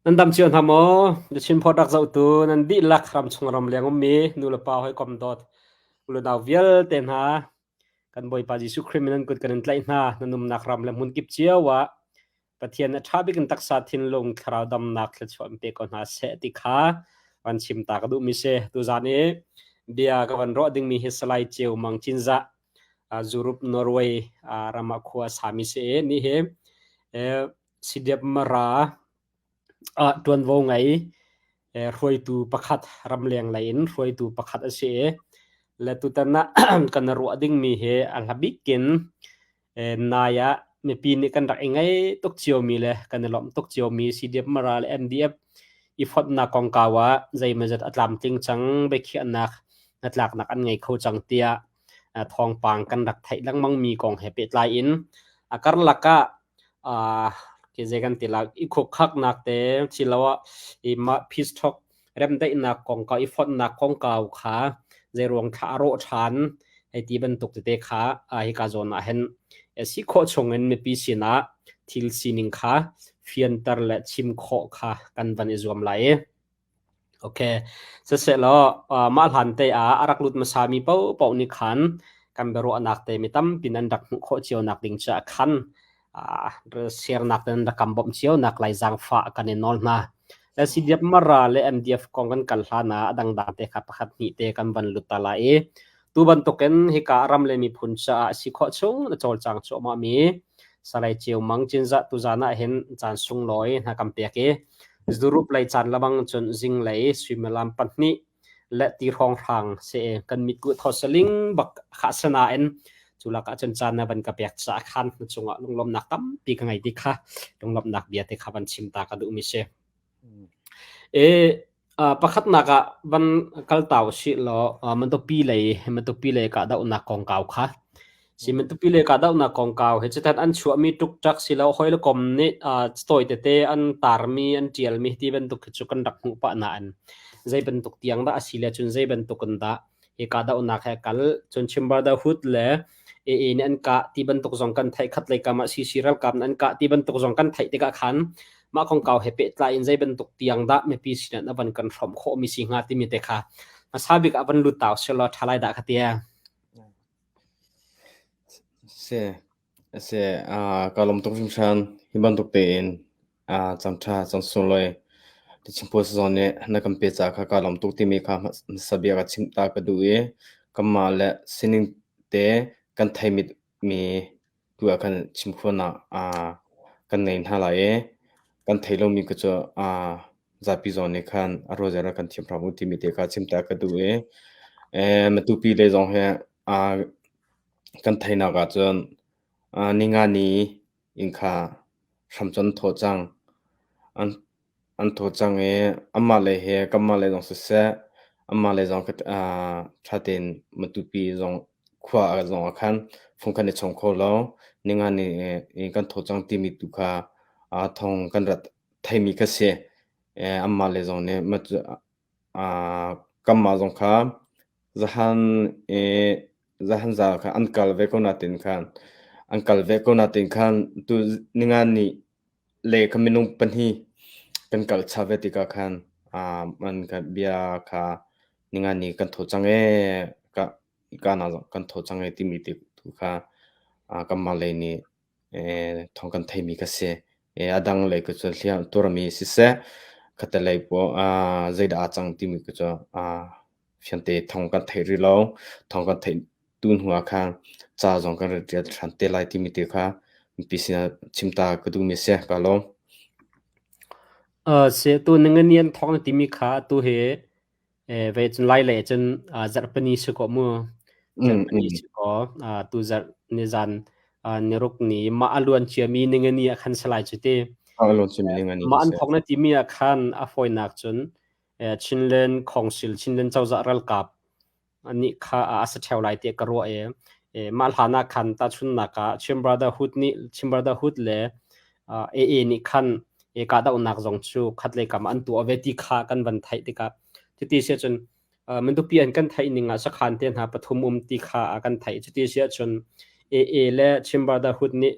Nan dam cio hna maw? The Chin Pod rak zohtu nan dihlak ramchung ramleng ummi nulepa hawikom dawt unau vialte hna kan Bawipa Jesuh Khrih min nan kut kan in tlaih hna. Nan umnak ram le hmun kip cio ah Pathian a ṭha bik in taksa thinlung thlarau damnak thluachuah in pe ko hna seh ti kha van chim ta ka duhmi si. Tuzaan i bia ka van ruah dingmi hi Salai Ceu Mang Cinzah Zurup Norway ram ah khua a sami si i ni hi CDF Mara ah ṭuanvo ngei hruaitu pakhat ramleng lei in hruaitu pakhat a si i le tutan ah kan ruah dingmi hi a hla bik in nai ah mipi nih kan rak i ngei tuk ciomi le kan i lawmh tuk ciomi CDF Mara le MDF i fonhnak kongkau ah zeimawzat a tlamtling cang biakhiahnak hnatlaknak an ngei kho cang tiah thawngpang kan rak theih lengmangmi kong he pehtlai in a karlak ah zei kan ti lai i khukkhaknak te siloah i mah peace talk remdaihnak kongkau i fonhnak kongkau kha zeiruang thla a rawh ṭhan hei ti bantuk tete kha hika zawn ah hin si khawh chungin mipi sinah thil sining kha fianter le chim khawh kha kan van i zuam lai i Okay. Siselaw mah hlan te ah a rak lut hmasami paohpaoh nih khan kan biaruahnak te mi tampi nan rak hmuh khawh cio nak ding caah khan share-nak te nan rak kan bawmh cio nak lai zaangfah kan i nawl hna. CDF Mara le MDF kong kan kal hlan ah a dangdang te kha pakhat hnih te kan van lut ta lai i tu bantukin hika ram le miphun caah si khawh chung na cawlcang cuahmah mi Salai Ceu Mang Cinzah tuzaan ah hin caan sunglawi hna kan pek i Zurup lei caan lebang cun zinglei suimilam pahnih le ti hrawnghrang si kan mitkuh thaw saling bak khah sanain cu lakah cun caan na van ka pek caah khan na cungah lunglawmhnak tampi ka ngei ti kha lunglawmhnak bia te kha van chim ta ka duhmi si. E pakhatnak ah van kal ta usih law Matupi lei Matupi lei kahdohnak kongkau kha si Matupi lei kahdohnak kongkau hi cutan an chuahmi ṭukṭak silo hawi le kom nih tawi tete an tarmi an ṭialmi ti bantuk khi cu kan rak hmuh pah nain zei bantuk tiang dah a si le cun zei bantuk in dah hi kahdohnak he kal cun Chin Brotherhood le AA nih an kah ti bantuk zong kan theih khat lei kam ah CC ralkap nih an kah ti bantuk zong kan theih tikah khan mah kongkau he pehtlai in zei bantuk tiang dah mipi sinah na van kan hrawmh khawhmi si hnga timi te kha hmasa bik ah van lut tau selaw ṭha lai dah ka tia. Si, si, ka lawm tuk hringhran. Hi bantuk tein caan ṭha, caan sunglawi Chimphu zawn nih na kan pe ca kha kaa lawm tuk timi kha hmasa bia ka chimh ta ka duh i kanmah le sining te kan theimi tu ah khan chim khawhnak kan ngei hna lai i kan thei lomi kha cu zapi zawn nih khan a ruazia rak kan thiam hram u timi te kha chim ta ka duh i Matupi lei zong hi kan theihnak ahcun ninga ni inn kha hram cu an thawh cang. An thaw cang i anmah lei he kanmah lei zong siseh, anmah lei zong ṭha tein Matupi zong khua zong ah khan fung kan i chong kho lo. Ninga ni i kan thaw cang timi tu kha thawng kan rat theimi kha si. Anmah lei zong nih kanmah zong kha zahan i zahan za kha an kal ve ko natin khan an kal ve ko natin khan tu ninga ni le kha minung pahnih kan kal chap ve tikah khan an bia kha ninga ni kan tho cang ee ka kana kan tho cang ee timi te tu kha kanmah lei nih thawng kan theimi ka si. A dang lei ka cu hliam turmi siseh khatalei pawh zeidah aa cang timi ka cu fiangte thawng kan theih rih lo. Thawng kan theih tu hnu ah khan ca zong kan rak ṭial ṭhan te lai timi te kha mipi sinah chim ta ka duhmi a si. Ka lawm. Si tu ningani an thawng na timi kha atu hi ve cun lai lei cun zarhpini si kaw mu. Zarhpini si kaw tu zarh nizan niruk ni mah a luan ciami ningani ah khan si lai cu ti. A luan ciami ningani Mah an thawng na timi ah khan a fawinak cun Chinland Council Chinland cozah ralkap nih kha a si ṭheo lai tiah ka ruah i mah hlan ah khan tahchunhnak ah Chin Brotherhood nih Chin Brotherhood le AA nih khan kahdohnak zong cu khatlei kam an tuah ve ti kha kan van theih tikah cuti si ahcun Matupi an kan theih ning ah sakhan te hna pathum um ti kha kan theih cuti si ahcun AA le Chin Brotherhood nih.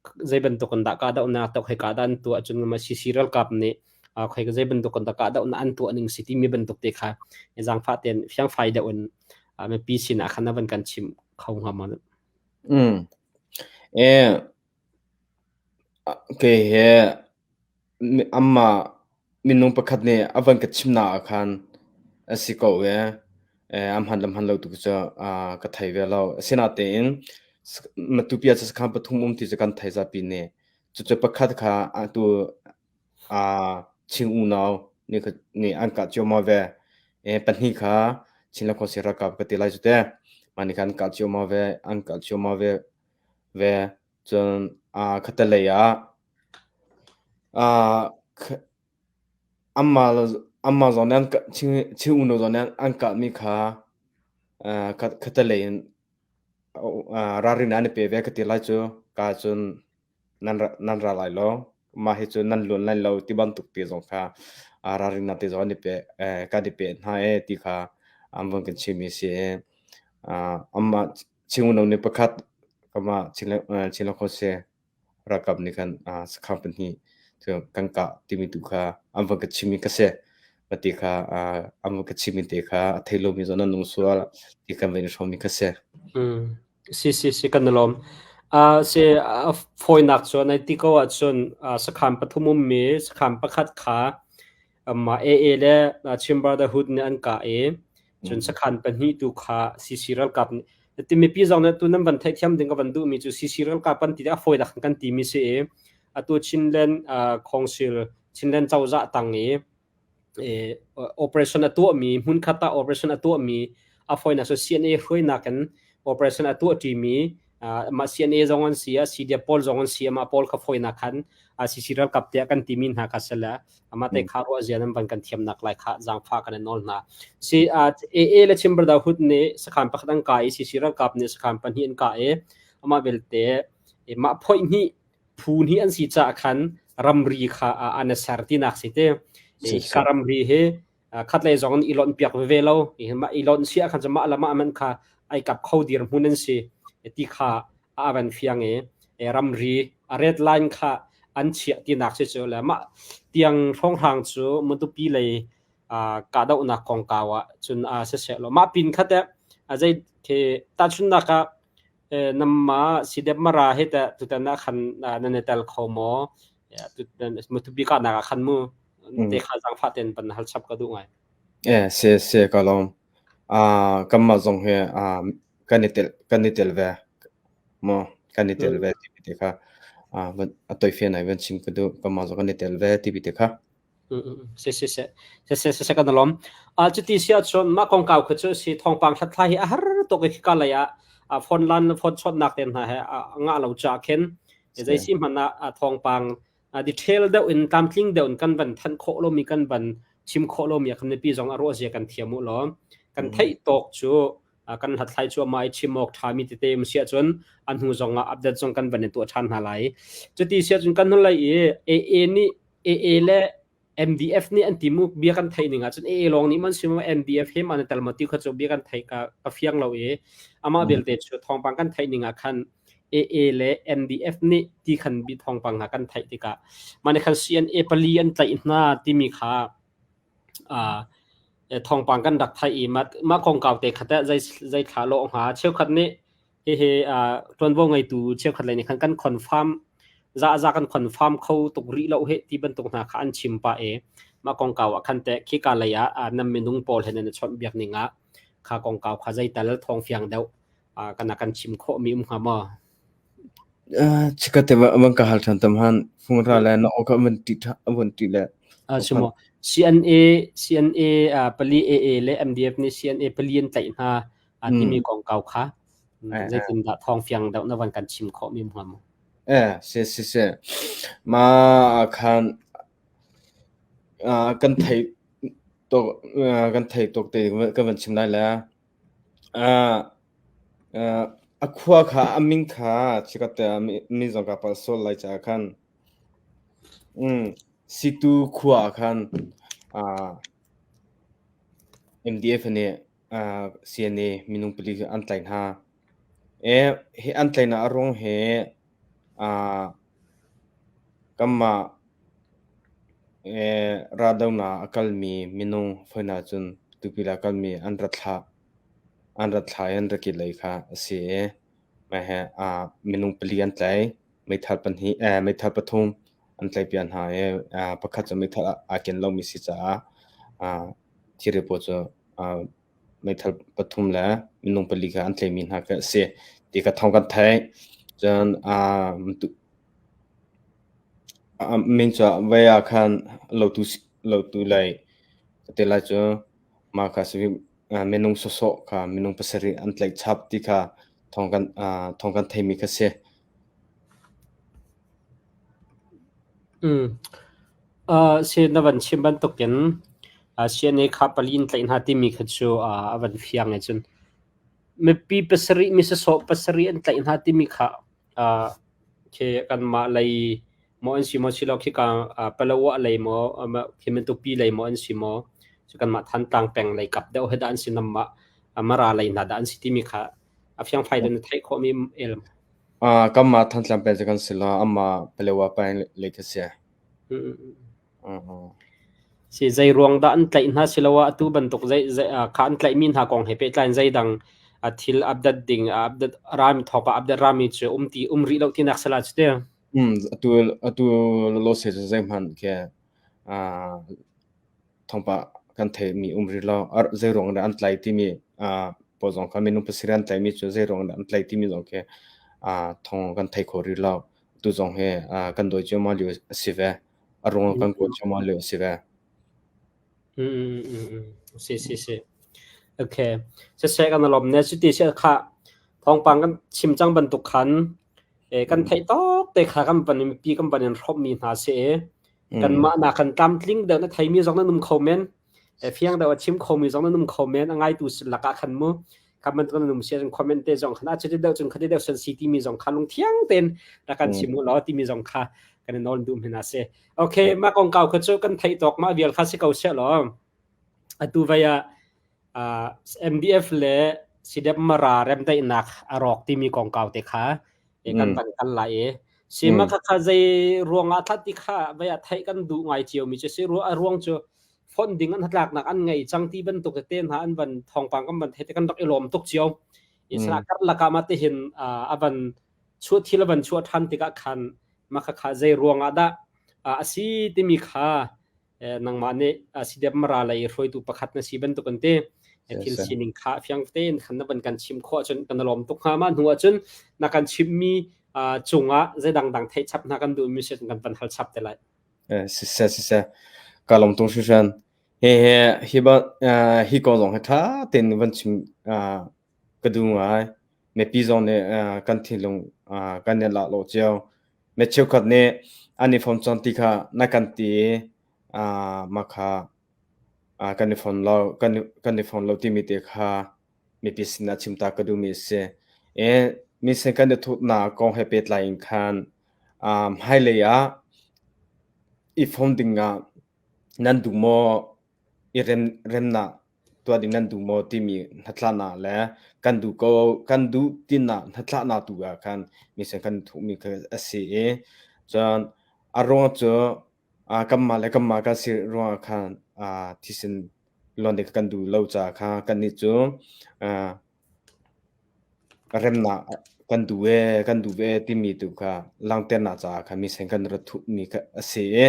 Zei bantuk in dah kahdohnak tok he kahdah an tuah cun ma CC ralkap nih khoi zei bantuk in dah kahdohnak an tuah ning si timi bantuk te kha zaangfah tein fiangfai deuh in mipi sin ah khan na van kan chim kho hnga maw? Mm. Eh, kei he Amah minung pakhat nih a van ka chimnak ah khan a si ko i a hman le hman lo tu cu ka thei ve lo. Asinain Matupi ah sakhan pathum um ti cu kan thei zapi nih. Cucu pakhat kha atu Chin unau nih an kah ciammau ve. Pahnih kha Chin le Khuasih ralkap ka ti lai cu teh. Mah nih khan an kah ciammau ve, an kah ciammau ve ve. Cun khattelei ah Anmah zong nih Chin unau zong nih an kahmi kha khattelei in ralrin an i pe ve ka ti lai cu. Ka cun nan ra lai lo, mah hi cu nan luan lai lo ti bantuk te zong kha ralrinnak te zong an i pe kan i pe hna ee ti kha an vun kan chimmi a si i anmah Chin unau nih pakhat kamah Chin Khawse ralkap nih khan sakhan pahnih cu kan kah timi tu kha an van ka chimmi ka si. Mati kha an van ka chimmi te kha a thei lomi zong nan um sual ti kan van i hrawmmi ka si. Mm. Si si si kan lawm. Si fawinak cu nai ti ko ahcun sakhan pathum ummi sakhan pakhat kha Mah AA le Chin Brotherhood nih an kah i cun sakhan pahnih tu kha CC ralkap nih ti mipi zong nih tu nan van theihthiam ding ka van duhmi cu CC ralkap kan ti a fawi dak kan timi si i atu Chinland Council Chinland cozah tang i operation a tuahmi hmunkhat ah operation a tuahmi a fawinak cu CNA hruainak in operation a tuah ṭimi mah CNA zong an si ah CDF pawl zong an si mah pawl kha fawinak khan CC ralkap tiah kan timi hna kha sila amah te kha ruah zia nan van kan thiamnak lai kha zaangfa kan in nawl hna. Si AA le Chin Brotherhood nih sakhan pakhat an ka i CC ralkap nih sakhan pahnih an ka i amah belte mah phoih hnih phu hnih an si caah khan ramri kha an ser tinak si te. Ka ramri hi khatlei zong in i lonh piak veve lo. Mah i lonh si ah khan mah le mah man kha ai kap kho dirhmun an si ti kha a van fiang i ramri a red line kha an chiah tinak si cu le mah tiang hrawnghrang cu Matupi lei kahdohnak kongkau ah cun a siseh law mah pin kha teh zei khi tahchunhnak ah namma sidep mara he teh tutan ah khan nan i tel kho maw Matupi kahnak ah khan mu te kha zaangfah ten pan hal chap ka duh ngai. Eh se se ka lawm. Kanmah zong hi kan i tel kan i tel ve. Maw kan i tel ve timi te kha a toifian ai van chim ka duh. Kanmah zong kan i tel ve timi te kha. Si si si. Si si si kan lawm. Cuti si ahcun mah kongkau kha cu si thawngpang hlathlai hi a har tuk i khika lei ah phone lan phone chawnhnak te hna he a ngah lo caah khin zei si hmanh ah thawngpang detail deuh in tlamtling deuh in kan van thanh khawh lomi kan van chim khawh lomi ah kan mipi zong a ruah zia kan thiam u law kan theih tawk cu kan hlathlai cuahmah i chim awk ṭhami tete um si ahcun a hnu zong ah update zong kan van in tuah ṭhan hna lai. Cuti si ahcun kan hnulei i AA nih AA le MDF nih an ti mu bia kan theih ning ahcun AA lawng nih man si maw MDF he man tel maw ti kha cu bia kan theih ka ka fiang lo i amah belte cu thawngpang kan theih ning ah khan AA le MDF nih ti khan bi thawngpang ha kan theih tikah mah khan CNA pali an tlaih hna timi kha Thawngpang kan rak theih i mah kongkau te kha teh zei thla lawh hnga? Cheukhat nih hihi ṭuanvo ngeitu cheukhat lei nih khan kan confirm za kan confirm kho tuk rih lo heh ti bantuk hna kha an chim pah i mah kongkau ah khan teh khika lei ah nan minung pawl he nan i chawnhbiak ning ah kha kongkau kha zeital thawng fiang deuh kana kan chim khawhmi um hnga maw? Chikkhat te van ka hal ṭhan tam han. Fungra le na aw kha van ṭih van ṭih le. Sumo CNA CNA pali AA le MDF nih CNA pali an tlaih hna timi kongkau kha zeitindah thawng fiang deuh na van kan chim khawh mi hnga maw? Eh si si si. Ma khan kan thei tuk kan thei tuk te kan van chim lai le. A khua kha a min kha chikkhat te ah mi zong ka palh sual lai caah khan Situ khua ah khan MDF nih CNA minung pali an tlaih hna. Hi an tlaihnak a ruang hi. Uh, kanmah raldohnak a kalmi minung fawinak cun tupil a kalmi an ra thlah an ra thlah i an ra kir lei kha a si i minung pali an tlai. Meithal pahnih meithal pathum an tlaihpiak hna i pakhat cu meithal aa ken lomi si caah thiri pawl cu meithal pathum le minung pali kha an tlaihmi hna kha a si ti kha thawng kan theih. Cun min cu voi ah khan lotu lotu lei ka ti lai cu mah kha minung sawsawh kha minung pasarih an tlaih chap ti kha thawng kan thawng kan theihmi kha si. Si na van chim bantukin CNA kha pali in tlaih hna timi kha cu a van fiang i cun mipi pasarih mi sasawh pasarih an tlaih hna timi kha khi kanmah lei maw an si maw silo khika Palawa lei maw khi Matupi lei maw an si maw cu kanmah Thantlang peng lei kap deuh he dah an si namah Mara lei hna dah an si timi kha a fiangfai in na theih khawhmi el. Kanmah Thantlang peng cu kan si lo, amah Palawa peng lei ka si. Si zei ruang dah an tlaih hna siloah atu bantuk zei zei kha an tlaihmi hna kong he pehtlai in zeidang thil update ding update rami thawk ah update rami cu um ti um rih lo tinak sala cu te. Atu atu lo se cu zeihmanh khi thawngpang kan theihmi um rih lo. Zei ruang dah an tlai timi pawl zong kha minung pasarih an tlaihmi cu zei ruang dah an tlaih timi zong khi thawng kan thei kho rih lo. Tu zong hi kan dawi ciammam lio a si ve. A ruang kan kawl ciammam lio a si ve. Si si si. Okay. Siseh kan lawm ne cuti si kha thawngpang kan chim cang bantuk khan kan theih tawk te kha kan van mipi kan van in hrawmmi hna si i kanmah nak kan tlamtling deuh na theimi zong nan um kho men fiang deuh a chim khomi zong nan um kho men a ngaitu lakah khan mu kha bantuk nan um sia comment te zong khan a chuti deuh cun khati deuh san si timi zong kha lungthiang tein rak kan chim u law timi zong kha kan i nawl duh hna si okay mah kongkau kha cu kan theih tawk mah vial kha si ko seh law atu vai ah MDF le CDF Mara remdaihnak a rawk timi kongkau te kha kan van kal lai i sima kha kha zei ruangah thlat ti kha vai ah theih kan duh ngai cio mi cu si a ruang cu fonh ding an hnatlaknak an ngei cang ti bantuk te hna an van thawngpang kan van theih te kan rak i lawm tuk cio i sana karlak ah mah ti hin a van chuah thil a van chuah ṭhan tikah khan mah kha kha zei ruangah dah a si timi kha nangmah nih CDF Mara lei hruaitu pakhat na si bantuk an ti thil sining kha fiang tein khan na van kan chim khawh ahcun kan lawm tuk hnga mah hnu ahcun na kan chimmi cungah zeidang dang theih chap hna kan duhmi si kan van hal chap te lai. Siseh siseh ka lawm tuk hringhran. He he hi ba hi kong zong hi ṭha tein van chim ka duh ngai. Mipi zong nih kan thinlung kan i lak lo cio. Mi cheukhat nih an i fom cang ti kha na kan ti i mah kha kan i fom lo kan i fom lo timi te kha mipi sinah chimta ka duhmi a si. I mi sin kan i thutnak kong he pehtlai in khan hmailei ah i fom dingah nan duh maw? I remnak tuah ding nan duh maw timi hnatlaknak le kan duh ko kan duh tinak hnatlaknak tu ah khan mi sin kan thuhmi kha a si i cun a ruang cu kanmah le kanmah kan si ruangah khan thisen luan ding kha kan duh lo caah kha kannih cu remnak kan duh ee kan duh ve timi tu kha langhternak caah khan mi sin kan rat thuhmi kha a si i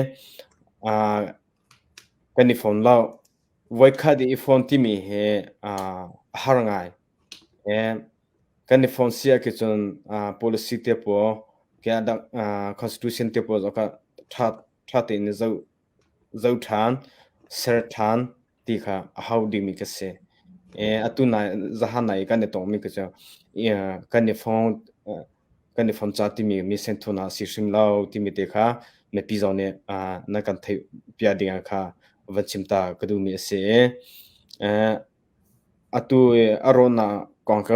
kan i fon lo. Voikhat i i fon timi hi a har ngai. Kan i fon si ahkhin cun policy te pawl, constitution te pawl zong kha ṭha tein zoh ṭhan, ser ṭhan ti kha a hau dingmi ka si. Atu nai zahan nai i kan i tongmi kha cu kan i fon kan i fon ca timi mi senthunak a si hrim lo timi te kha mipi zong nih na kan theih piak ding ah kha van chim ta ka duhmi a si i atu i a rawhnak kong kha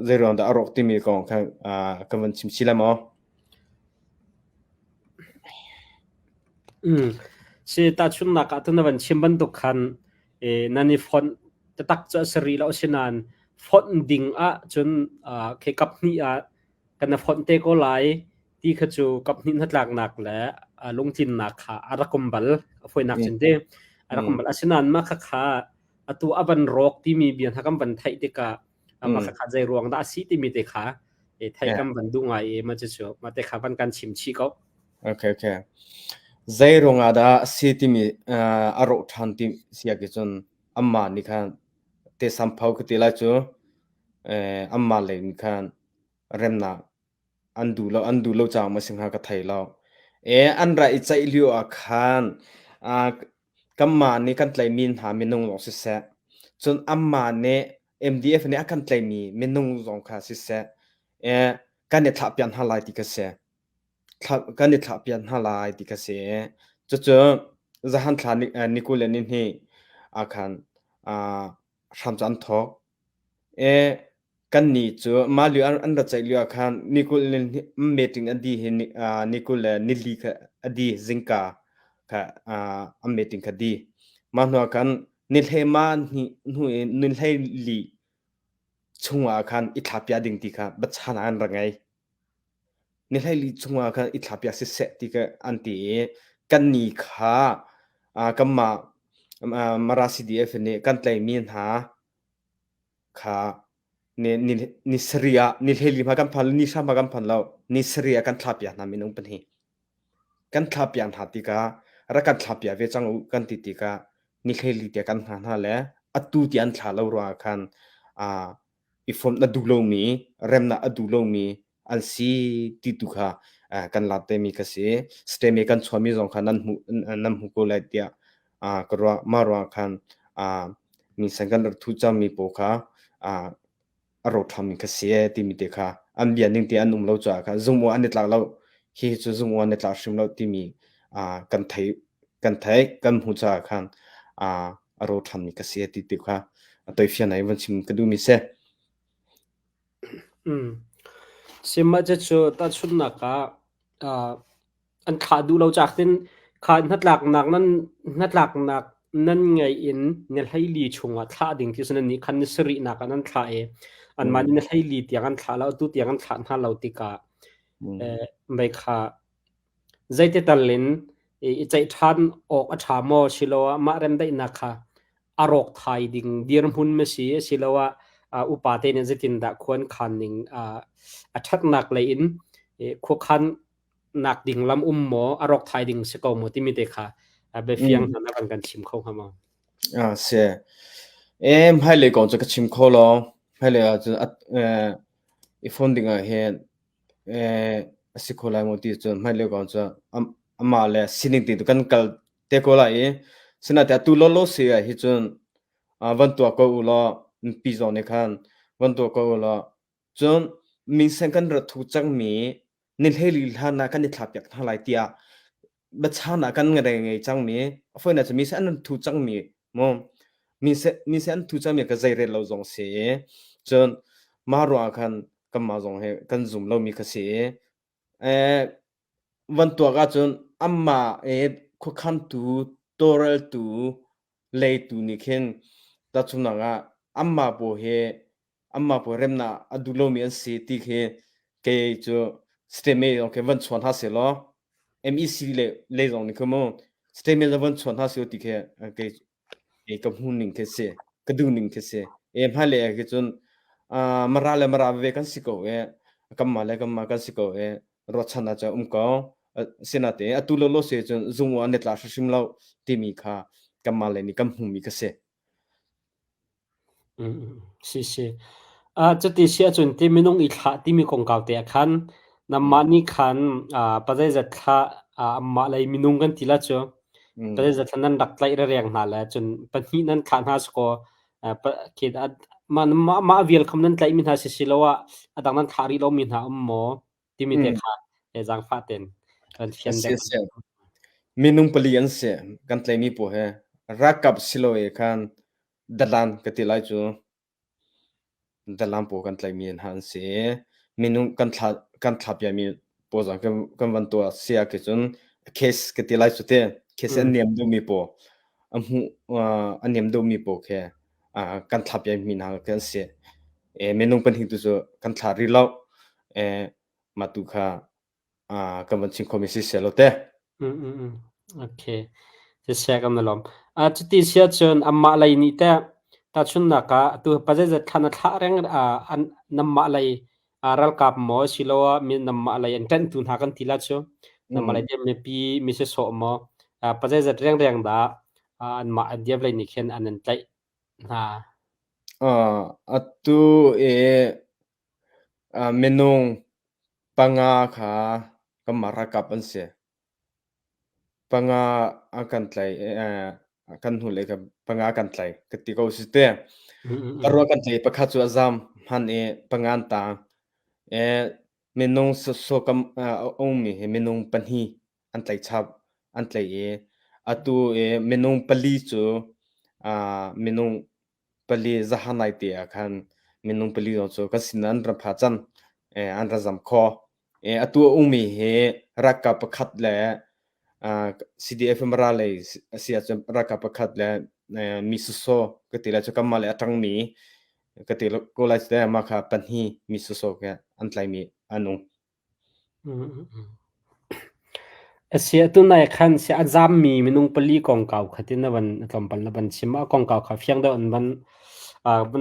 zeiruang dah a rawk timi kong kha kan van chim chih lai maw? Si tahchunhnak ah tun na van chim bantuk khan nan i fonh taktak cu a si rih lo asinain fonh ding ah cun khi kap hnih ah kan i fonh te ko lai. ti kha cu kaphnih hnatlaknak le lungtlinnak kha a rak um bal. A fawinak cun ti a rak um bal. Asinain mah khakha atu a van rawk timi bia hna kan van theih tikah mah khakha zei ruang dah a si timi te kha theih kan van duh ngai i mah cucu mah te kha van kan chim chih ko. Okay, okay. Zei ruangah dah a si timi a rawh ṭhan ti siak cun amah nih khan te samphau ka ti lai cu amah lei nih khan remnak an duh lo an duh lo caah maw si hnga ka thei lo. E an ra i ceih lio ah khan kanmah nih kan tlaihmi hna minung zong siseh, cun anmah nih MDF nih a kan tlaihmi minung zong kha siseh, e kan i thlahpiak hna lai ti kha si. Kan i thlahpiak hna lai ti kha si. Cucu zahan thla ni 20 le ni hnih ah khan hram cu an thawk. E kannih cu mah lio an ra ceih lio ah khan ni 20 le meeting a dih hi ni 20 le nili kha a dih zingka kha an meeting kha dih. Mah hnu ah khan ni hlei ma hnu in ni hlei li chung ah khan i thlahpiak ding ti kha bachan ah an ra ngei. Ni hleili chungah khan i thlahpiak siseh ti kha an ti i kannih kha kanmah Mara CDF nih kan tlaihmi hna kha ni sarih ah ni hleili hmanh kan phan lo, ni hra hmanh kan phan lo, ni sarih ah kan thlahpiak hna minung pahnih. Kan thlahpiak hna tikah rak kan thlahpiak ve cang u kan ti tikah ni hleili tiah kan hngah hna le atu ti an thlah lo ruangah khan i fonh a duh lomi, remnak a duh lomi an si ti tu kha kan lak temi kha si. Steme kan chuahmi zong kha nan hmuh nan hmu ko lai tiah ka ruah. Mah ruangah khan minsen kan rak thuh cangmi pawl kha a ro ṭhami kha si ee timi te kha an bia ning te an um lo caah khan zung an i tlak lo. Hi cu zung an i tlak hrim lo timi kan theih kan theih kan hmuh caah khan a ro ṭhanmi ka si ti ti kha a toifian ai van chim ka duhmi si. Sihmah cu tahchunhnak ah an thlah duh lo caah tin kha hnatlaknak nan hnatlaknak nan ngeih in ni hleili chungah thlah ding ti nan nih khan ni sarihnak ah nan thlah i anmah nih ni hleili tiang an thlah lo atu tiang an thlah hna lo tikah mei kha Zeiti tal in i ceih ṭhan awk a ṭha maw siloah mah remdaihnak kha a rawk thai ding dirhmun ma si asiloah upa te nih zeitindah khua an khan ning a ṭhatnak lei in khuakhan nak ding lam um maw a rawk thai ding si ko maw timi te kha biafiang hna na van kan chim kho hnga maw? Ah si. E hmailei kong cu ka chim kho lo. Hmailei ah cun i phone ding ah hin a si kho lai maw ti cun hmailei kong cu amah le sining te tu kan kal te ko lai i sinain atu lawlaw si ah hi cun van tuah ko u law mipi zong nih khan van tuah ko u law cun minsen kan rat thu cangmi ni hleili hlan ah kan i thlahpiak hna lai tiah biachan ah kan ngei cangmi a fawinak cu mi an thu cangmi mu mi an thu cangmi ka zei rel lo zong si i cun mah ruangah khan kanmah zong hi kan zum lomi kha si i van tuak ahcun amah i khuakhantu tawlreltu leitu nih khin tahchunhnak ah amah pawl hi anmah pawl remnak a duh lomi an si ti khi kei cu statement zong khi van chuan hna sehlaw MEC le lei zong nih khi mu statement zong van chuan hna seh ti khi kei kei ka hmu ning khi si ka duh ning khi si e hmailei ah khi cun mara le mara ve kan si ko e kanmah le kanmah kan si ko e ruahchan ah cun um ko sinate atu lo lo se cun zung an i tla hrimhrim lo timi kha kanmah le nih kan hmumi kha si. Si si. Cuti si ahcun ti minung i thlah timi kongkau te ah khan nanmah nih khan pazeizat thla anmah lei minung kan ti la cu pazeizat thla nan rak tlaih rereng hna le cun pahnih nan thlah hna sikaw mah mah vial kham nan tlaihmi hna si siloah a dang nan thlah rih lomi hna um maw timi te kha zaangfah tein kan fian deuh. Minung pali an si kan tlaihmi pawl hi ralkap silo e khan Dalan ka ti lai cu dalan pawl kan tlaihmi hna an si i minung kan thla kan thlahpiakmi pawl zong kan kan van tuah si ah cun case ka ti lai cu te case an niam deuhmi pawl a hmuh a niam deuhmi pawl khi kan thlahpiakmi hna khi an si. Minung pahnih tu cu kan thlah rih lo. Mah tu kha. Kan van chim khomi si seh law te. Mm, mm, mm. Okay. Siseh kan na lawm. Cuti si ahcun anmah lei nih teh tahchunhnak ah atu pazeizat thla na thlah reng an nanmah lei ralkap maw asiloah mi nanmah lei an ṭanhtu hna kan ti la cu nanmah lei mipi mi sisawh maw pazeizat rengreng dah anmah an diam lei nih khin an in tlaih hna? Atu i minung panga kha kanmah ralkap an si. Panga a kan tlaih kan hnulei kha panga kan tlaih ka ti ko si te. Parua kan tlaih i pakhat cu a zam hman i panga an taang. Minung sawsawh a ummi hi minung pahnih an tlaih chap an tlaih i atu i minung pali cu minung pali zahan nai te ah khan minung pali zong cu kan sin an ra pha cang an ra zam kho. Atu a ummi hi ralkap pakhat le CDF Mara lei a si ahcun ralkap pakhat le mi sawsawh ka ti lai cu kanmah le a ṭangmi ka ti ko lai cu mah kha pahnih mi sawsawh ke an tlaimi an um. A si tunai khan si a zammi minung pali kongkau kha tin na van tlawmpal na van chim. A kongkau kha fiang deuh in van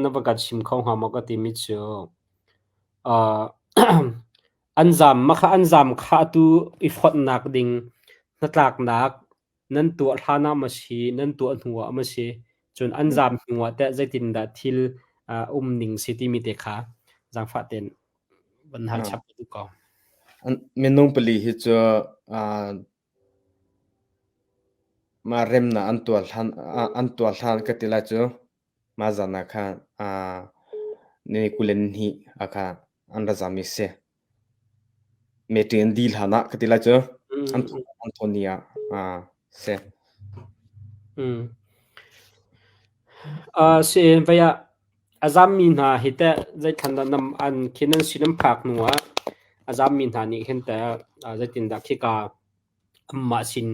na van kan chim kho hnga maw ka timi cu an zam mah kha an zam kha atu i fonhnak ding hnatlaknak nan tuah hlan ah maw si, nan tuah hnu ah maw si, cun an zam hnu ah teh zeitindah thil um ning si timi te kha zaangfah tein van hal chap ka duh ko. Minung pali hi cu mah remnak an tuah hlan an tuah hlan ka ti lai cu mah zan ah khan ni 22 ah khan an ra zam i si. Meṭi an dih hlan ah ka ti lai cu an an thawn ni ah si. Si vei ah a zammi hna hi teh zeithlan dah nam an khi nan sin an phak hnu ah a zammi hna nih khin teh zeitindah khika anmah sin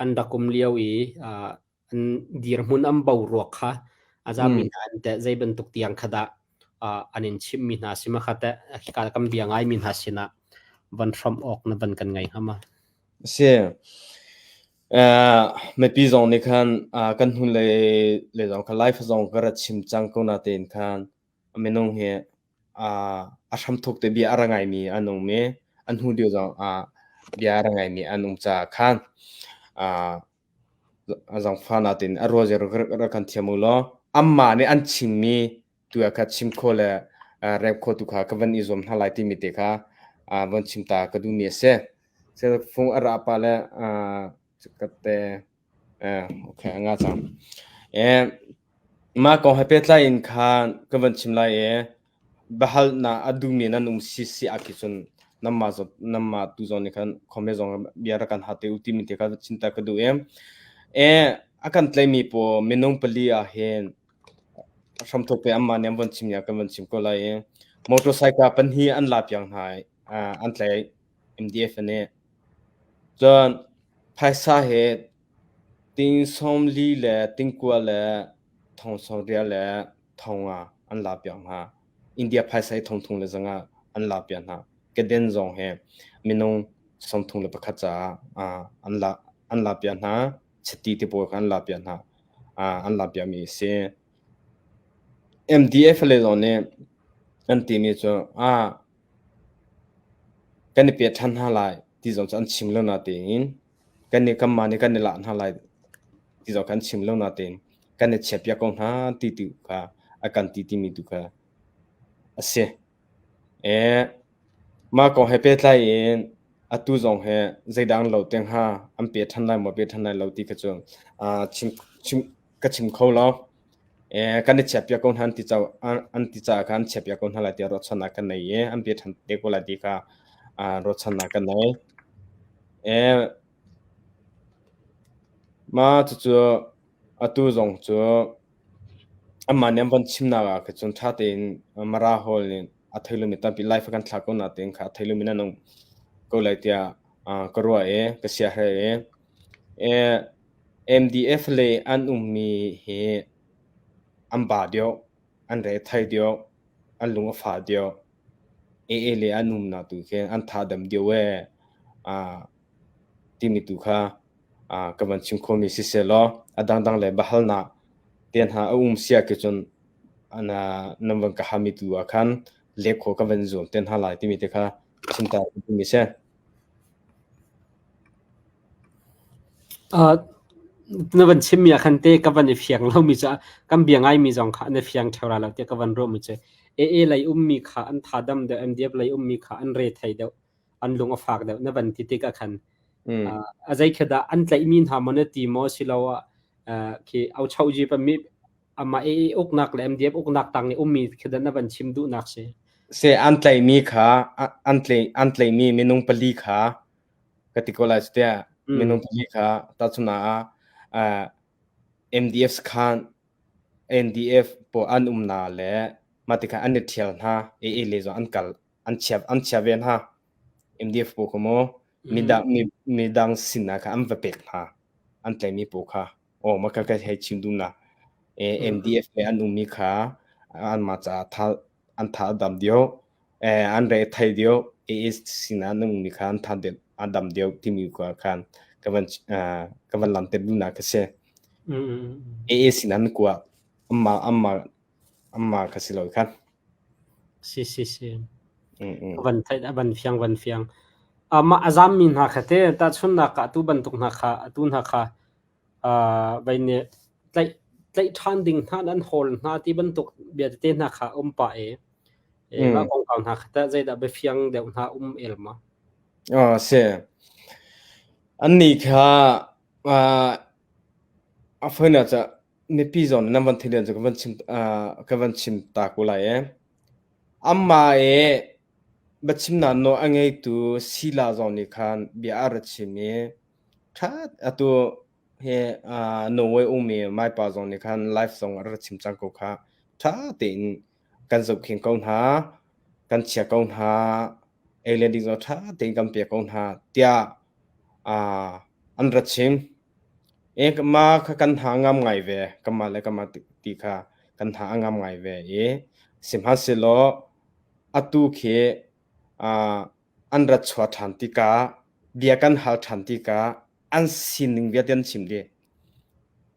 an rak um lio i an dirhmun an boruak kha a zami hna an teh zei bantuk tiang kha dah an in chimhmi hna si ma kha teh khika kan bia ngaimi hna sinah van hramh awk na van kan ngei hnga ma? Si. Mipi zong nih khan kan hnulei le zong kha life zong ka ra chim cang ko na tein khan minung hi a hramthuk te bia a ra ngaimi an um i an hnu deuh zong bia a ra ngaimi an um caah khan Zaangfah natin a rual rak kan thiam u law anmah nih an chimmi tu ah kha chim khawh le rem khawh tu kha ka van i zuam hna lai timi te kha von chim ta ka duhmi a si. Fung a ra pah le ka te okay a nga cang. Mah kong he pehtlai in khan ka van chim lai i biahalnak a duhmi nan um si si ah khi cun nanmah nanmah tu zong nih khan khuame zong bia rak kan hal te u timi te kha chim ta ka duh i a kan tlaimi pawl minung pali ah hin hramthok pe anmah nih an von chim kan von chim ko lai i motorcycle pahnih an la piak hna i an tlaih MDF nih cun phaisa he ting 40 le ting 20 le thong 80 le thong ah an la piak hna. India phaisa i thong thum le zanga an la piak hna. Keden zong he minung 31 caah an la an la piak hna. Chiti te pawl kha an la piak hna. An la piakmi a si. MDF le zong nih an timi cu kan i pe ṭhan hna lai ti zong cu an chim lo natein kan nih kanmah nih kan i lah hna lai ti zong kha an chim lo natein kan i chiahpiak ko hna ti tu kha a kan ti timi tu kha a si. Mah kong he pehtlai in atu zong he zeidang lo te hnga an pe ṭhan lai maw pe ṭhan lai lo ti kha cu chim, chim, ka chim kho lo. Kan i chiahpiak ko hna an ti an ti caah khan chiahpiak ko hna lai tiah ruahchannak kan nei i an pe ṭhan te ko lai ti kha ruahchannak kan nei. Mah cucu atu zong cu anmah nih an von chimnak ah khin cun ṭha tein Mara Hall nih a thei lomi tampi live a kan thlah ko natein kha a thei lomi nan um ko lai tiah ka ruah i ka siaherh i MDF lei an ummi hi an ba deuh, an re thei deuh, an lung a fah deuh. AA le an umnak tu khi an tha dam deuh ee. Timi tu kha ka van chim khomi siseh law a dangdang le biahalnak te hna a um sia khi cun nan van ka halmi tu ah khan lek khawh ka van zuam te hna lai timi te kha chim ta timi si. Na van chimmi ah khan te ka van i fiang lomi cu kan bia ngaimi zong kha an i fiang ṭheo lai lo tiah ka van ruahmi cu AA lei ummi kha an tha dam deuh, MDF lei ummi kha an re thei deuh, an lung a fak deuh na van ti tikah khan a zei khi dah an tlaihmi hna maw na ti maw siloah khi auchoji pami amah AA uknak le MDF uknak tang i ummi khi dah na van chim duhnak si? Se an tlaihmi kha an tlaih an tlaihmi minung pali kha ka ti ko lai tiah minung pali kha tahchunhnak ah MDF khan NDF pawl an umnak le mah tikhan an i ṭhial hna AA le zong an kal an chia an chia ve hna MDF pawl kha maw midang midang sinah kha an va pek hna an tlaihmi pawl kha aw mah kha ka hei chim duhnak MDF le an ummi kha anmah caah tha an tha a dam deuh an re thei deuh AA sinah an ummi kha an tha a dam deuh timi kha khan ka van ka van lam te duhnak ka si. AA sinah an kua amma amma amma ka si lo khan. Si si si. Van theih van fiang van fiang. Mah a zammi hna kha te tahchunhnak ah atu bantuk hna kha atu hna kha vai nih tlaih tlaih ṭhan ding hna an hawl hna ti bantuk bia tete hna kha um pah i mah kongkau hna kha tah zeidah biafiang deuh hna um el ma? Aw si. Annih kha a fawinak ca mipi zawn nan van theih cu ka van chim ka van chim ta ko lai e. Amah i biachimnak nawl a ngeitu Sila zong nih khan bia a ra chim i Ṭhat atu hi Norway ummi Maipa zong nih khan live zong a rak chim cang ko kha. Ṭha tein kan zohkhenh ko hna, kan chia ko hna, ei le ding zong ṭha tein kan pek ko hna tiah an ra chim. E mah kha kan hna ngam ngai ve, kanmah le kanmah ti kha kan hna a ngam ngai ve i sihmanhsehlaw atu khi an rat chuah ṭhan tikah bia kan hal ṭhan tikah an sining vialte an chim dih.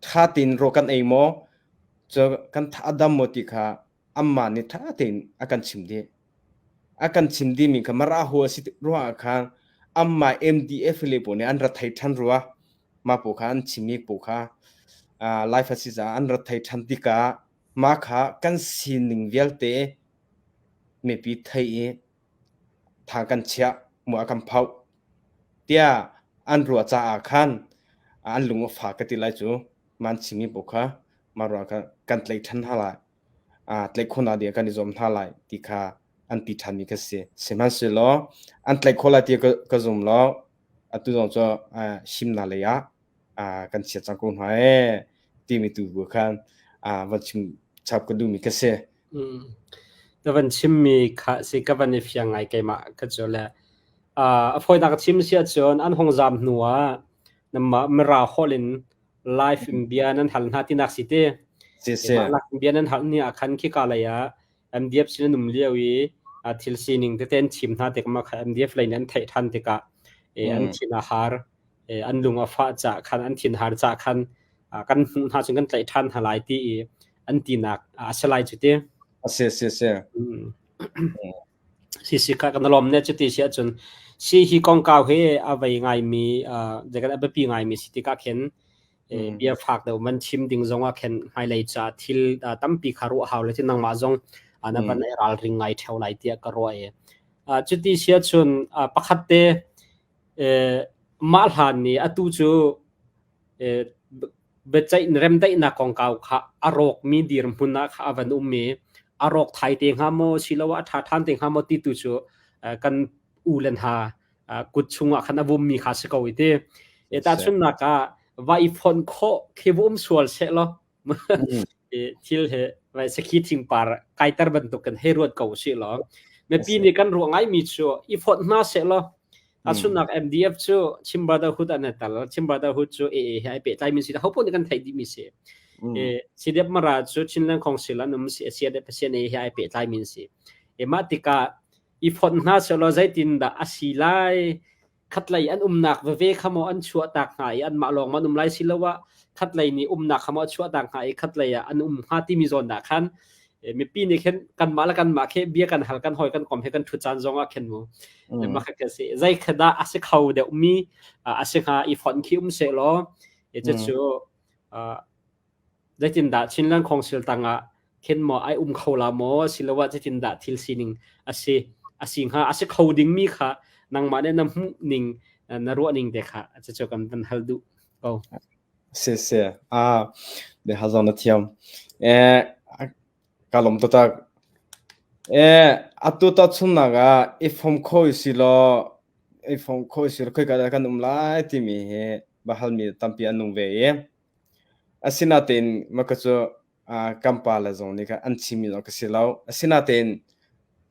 Ṭha tein rawl kan ei maw, cu kan tha a dam maw ti kha anmah nih ṭha tein a kan chim dih. A kan chim dihmi kha Marahu a si ruangah khan anmah MDF le pawl nih an ra thei ṭhan rua. Mah pawl kha an chimmi pawl kha life a si caah an ra thei ṭhan tikah mah kha kan sining vialte mipi thei i tha kan chiah, mua a kan phoh tiah an ruah caah khan an lung a fak ka ti lai cu. Man chimmi paoh kha mah ruang kha kan tlaih ṭhan hna lai. Tlaih khawhnak ding ah kan i zuam hna lai ti kha an ti ṭhanmi kha si. Sihmanhsehlaw an tlaih khawh lai ti ka zum lo. Atu zong cu himnak lei ah kan chia cang ko hna ee timi tu khan van chim chap ka duhmi kha si. Na van chimmi kha si ka van i fiang ngai keimah ka cu le a fawinak chim si ahcun an hung zaam hnu ah namah Mara holh in live in bia nan hal hna tinak si te. Si si. Mah lak bia nan hal ni ah khan khika lei ah MDF sin an um lio i thil sining tete an chim hna tik ma kha MDF lei nih an theih ṭhan tikah an thin a har an lung a fah cah khan an thin har cah khan kan hmuh hna cun kan tlaih ṭhan hna lai ti i an tinak a si lai cu ti. A si si si. Si si kha kan lawm ne cuti si ahcun si hi kongkau hi a vei ngaimi zekan a biapi ngaimi si tikah khin bia fak deuh man chim ding zong ah khin hmailei ca thil tampi kha ruah hau le ti nangmah zong na van i ralring ngai ṭheo lai tiah ka ruah i cuti si ahcun pakhat te mah hlan nih atu cu biaceih remdaihnak kongkau kha a rawkmi dirhmun ah kha a van um i a rawk thai te hnga maw siloah a ṭha ṭhan te hnga maw ti tu cu kan u le hna kut chungah khan a vummi kha si ko i ti. E tahchunhnak ah va i fonh khawh khi va um sual seh law thil he vai sakhi thingpar kaiter bantuk kan hei ruat ko si law mipi nih kan ruah ngaimi cu i fonh hna seh law Tahchunhnak MDF cu Chin Brotherhood an tal Chin Brotherhood cu AA he ai pehtlai mi si ho poh nih kan theih dih mi si CDF Mara cu Chinland Council an um si CDF CNA he ai pehtlai mi si e mah tikah i fonh hna seh law zeitin dah a si lai? Khatlei an umnak veve kha maw an chuahtak hnga i anmah lawng maw an um lai siloah khatlei nih umnak kha maw a chuahtak hnga i khatlei ah an um hnga timi zawn ah khan mipi nih khin kanmah le kanmah khi bia kan hal kan hawi kan kom he kan ṭhut caan zong ah khin mu mah kha si zei kha dah a si kho deuhmi a si hnga i fonh khi um seh law cucu Zeitindah Chinland Council tangah khin maw ai um kho la maw asiloah zeitindah thil sining a si a si hnga a si kho dingmi kha nangmah nih na hmuh ning na ruah ning te kha cucu kan van hal duh ko. Si si ah bia zong na thiam. Eh ka lawm taktak. Eh atu ta chunnak ah i fom kho si law i fom kho si law khoi ka dah kan um lai timi hi bahal mi tampi an nung ve i Asinain mah cu kan pale zong nih khan an chimmi zong ka si lo. Asinain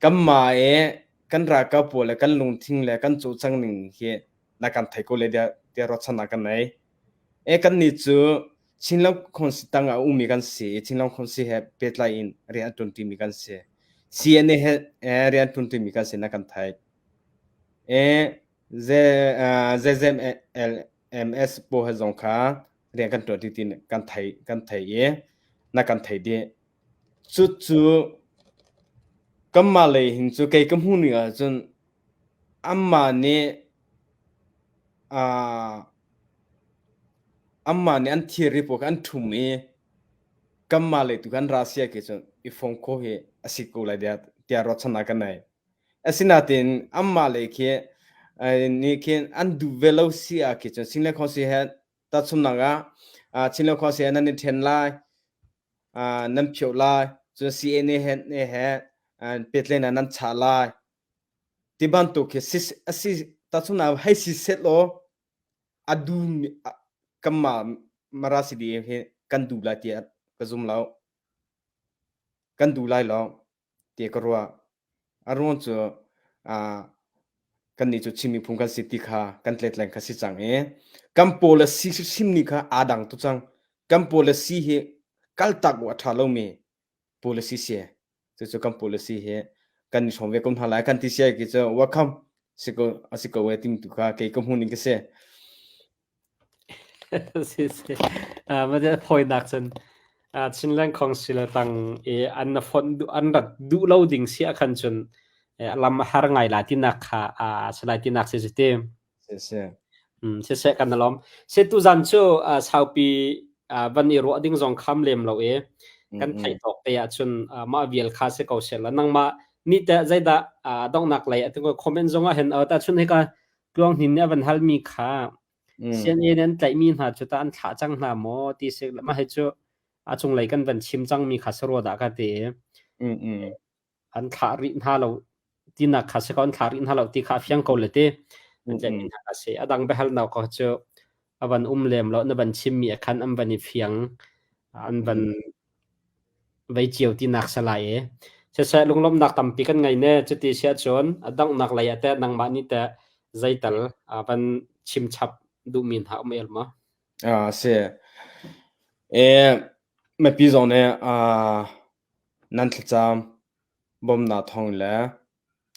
kanmah i kan ralkap pawl le kan lungthin le kan cawlcangh ning hi na kan thei ko lai tiah tiah ruahchannak kan ngei. E kannih cu Chinland Council tang ah a ummi kan si i Chinland Council he pehtlai in rian a ṭuanṭimi kan si. CNA he rian a ṭuanṭimi kan si na kan theih. E ZZML MS pawl he zong kha rian kan ṭuan ti ti kan thei kan thei i na kan thei dih. Cucu kanmah lei hin cu kei ka hmuh ning ahcun anmah nih uh, anmah nih an thilri pawl kha an ṭhum i kanmah lei tu kan ra si ah cun i fong khawh hi a si ko lai tiah tiah ruahchannak ka nei. Asinain anmah lei khi nih khin an duh ve lo si ah khi cun Chinland Council he tahchunhnak ah Chinland Council he nan i ṭhen lai, nan phioh lai, cun CNA he he pehtlaihnak nan chah lai ti bantuk khi a si tahchunhnak hei si sehlaw a duh kanmah Mara CDF hi kan duh lai tiah ka zum lo. Kan duh lai lo. ti ka ruah. A ruang cu kannih cu Chin miphun kan si ti kha kan tletleng kha si cang i kan policy hrimhrim nih kha aa dang tuk cang. Kan policy hi kaltak awk a ṭha lomi policy si. Cucu kan policy hi kan i hrawm ve ko hna lai kan ti sia ki cu welcome si ko a si ko e timi tu kha kei ka hmuh ning ka si. Si si. Mah fawinak cun Chinland Council tang i an fonh duh an rat duh lo ding si ahkhan cun lam a har ngai lai tinak kha a si lai tinak si si ti. Si si. Siseh kan lawm. Se tuzan cu saupi van i ruah ding zong kham lem lo i kan theih tawk te ahcun mah vial kha si ko seh la nangmah nih teh zeidah donghnak lei atu comment zong ah hin tahchun hika Tluang Hnin nih a van halmi kha CNA nih an tlaihmi hna cu tah an thlah cang hna maw ti si mah hi cu a cunglei kan van chim cangmi kha si rua dah ka ti. An thlah rih hna lo tinak kha si ko an thlah rih hna lo ti kha a fiang ko le ti. An tlaihmi hna kha si. A dang biahalnak ko cu a van um lem lo na van chimmi a khan an van i fiang an van vei cio tinak si lai i siseh lunglawmhnak tampi kan ngei ne cuti si ahcun a donghnak lei ah teh nangmah nih teh zeital van chim chap duhmi hna um el maw? Ah si. E mipi zong nih nan thlacam bawmnak thawng le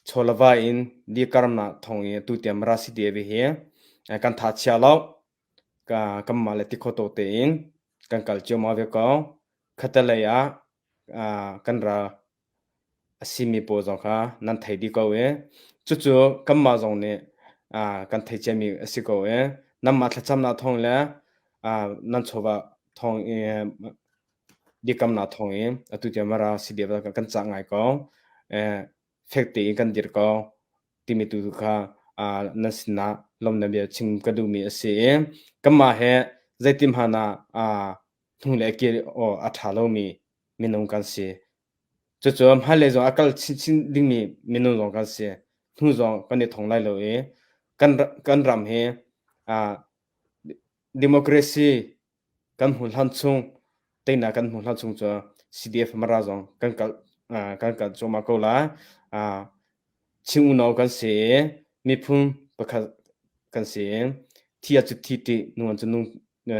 chawlava in dirkamnak thawng i tutiang Mara CDF hi kan tha chia lo. Kanmah le tikhawtaw tein kan kal ciammau ve ko. Khattelei ah kan ral a simi pawl zong kha nan thei dih ko i cucu kanmah zong nih kan theih ciami a si ko i nanmah thlacamnak thawng le nan chawva thawng i biakamnak thawng in atu tiang Mara CDF kan cah ngai ko. Fek tein kan dir ko. Timi tu kha nan sinah lawmhnak bia chim ka duhmi a si i kanmah he zeitin hmanh ah hnu le kir aw a ṭha lomi minung kan si. Cucu hmailei zong a kal chinchin dingmi minung zong kan si. Hnu zong kan i thong lai lo i kan kan ram hi democracy kan hmu hlan chung teinak kan hmu hlan chung cu CDF Mara zong kan kal kan kal cuahmah ko lai. Chin unau kan si i miphun pakhat kan si i thi ah cu thi ṭih, nung ah cu nung,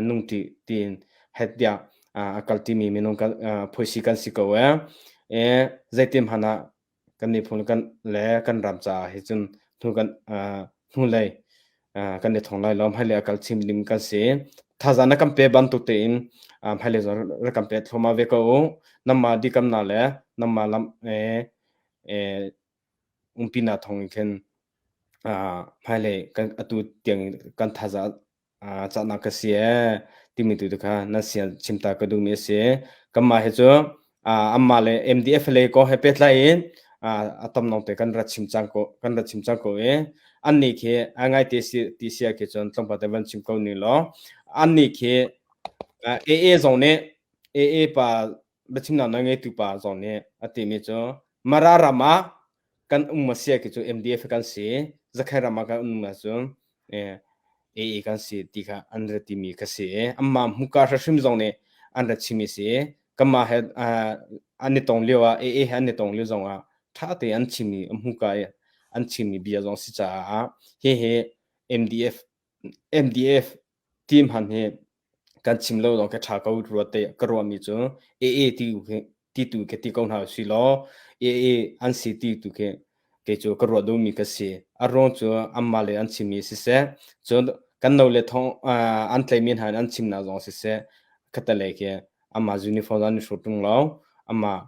nung ṭih tiin het tiah a kal ṭimi minung kan phuaisi kan si ko ee. E zeitin hmanh ah kan miphun kan le kan ram caah hi cun hnu kan hnulei Kan i thong lai lo. Hmailei ah kal chim ding kan si. Thazaang na kan pe bantuk tein hmailei zong rak kan pe thluahmah ve ko u. Nanmah dikamnak le nanmah lam umpinak thawng in khin hmailei kan atu tiang kan thazaang cahnak ka si ee timi tu kha nan sian chimta ka duhmi a si. Kanmah hi cu anmah le MDF le kong he pehtlai in a tam te kan ra chim cang ko kan ra chim cang ko i annih khi a ngai te si ti si ah khi cun tlawmpal te van chim ko ning law annih khi AA zong nih AA pa biachimnak nawl ngeitu pa zong nih a timi cu Mara ram ah kan um a si khi cu MDF kan si Zakhai ram ah kan um ahcun AA kan si ti kha an ra timi kha si i anmah hmuka hrim zong nih an ra chimi si kanmah he an i tong lio ah AA he an i tong lio zong ah ṭha te an chimmi hmuka i an chimmi bia zong si caah hihi MDF MDF team han hi kan chim lo lawng ka ṭha ko ruat te ka ruahmi cu AA ti ti tu khi ti ko hna usih law AA an si ti tu khi kei cu ka ruah duhmi ka si. A ruang cu anmah le an chimmi siseh, cun kan no le thong an tlaimi hna in an chimnak zong siseh, khatalei khi amah uniform an i hrut ṭung lo, amah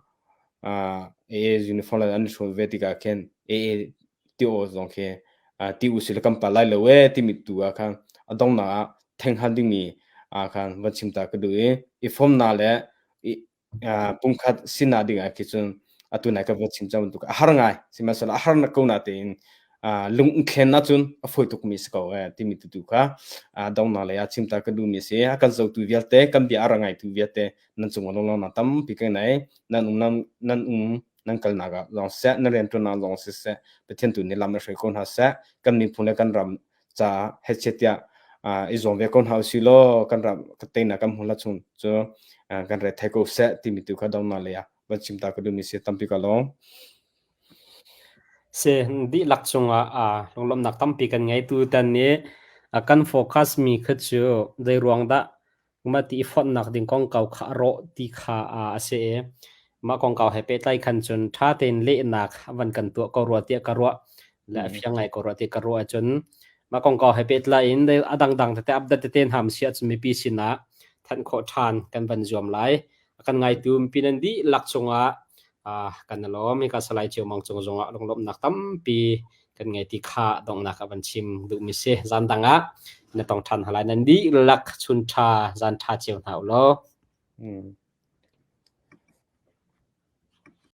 AA uniform an i hrut ve tikah khin AA ti aw zong khi ti usih law kan pal lai lo ee timi tu ah khan a donghnak ah thenghan dingmi ah khan van chim ta ka duh i i fomnak le i pumkhat sinak ding ah khi cun atu nai ka va chim cang bantuk a har ngai sihmanhsehlaw a har na ko na tein lung thlen ahcun a fawi tukmi si ko ee timi tu tu kha donghnak lei ah chim ta ka duhmi si a kan zotu vialte kan bia a ra ngaitu vialte nan cung ah lunglawmhnak tampi ka nei nan um nan um nan kalnak ah zong seh nan rianṭuannak zong siseh Pathian tu nih lam na hruai ko hna seh kan miphun le kan ram caah hechet tiah i zuam ve ko hna usih law kan ram teinak kan hmu la chung cu kan re thai ko seh timi tu kha dongnak lei ah van chim ta ka duhmi si tampi ka lawm. Se dihlak cungah lunglawmhnak tampi kan ngei tutan nih kan focus mi kha cu zei ruang dah Mah ti i fonhnak ding kongkau kha a rawh ti kha a si i mah kongkau he pehtlai khan cun ṭha tein lehnak van kan tuah ko rua tiah ka ruah le a fiang ngai ko rua tiah ka ruah ahcun mah kongkau he pehtlai in a dangdang tete update tete hna si ahcun mipi sinah thanh khawh ṭhan kan van zuam lai. A kan ngaitu mipi nan dihlak cungah kan i lawm. Hika Salai Ceu Mang cung zongah lunglawmhnak tampi kan ngei ti kha donghnak a van chim duhmi si. Zan dang ah na tong ṭhan hna lai. Nan dihlak chun ṭha, zan ṭha cio hna u law. Mm.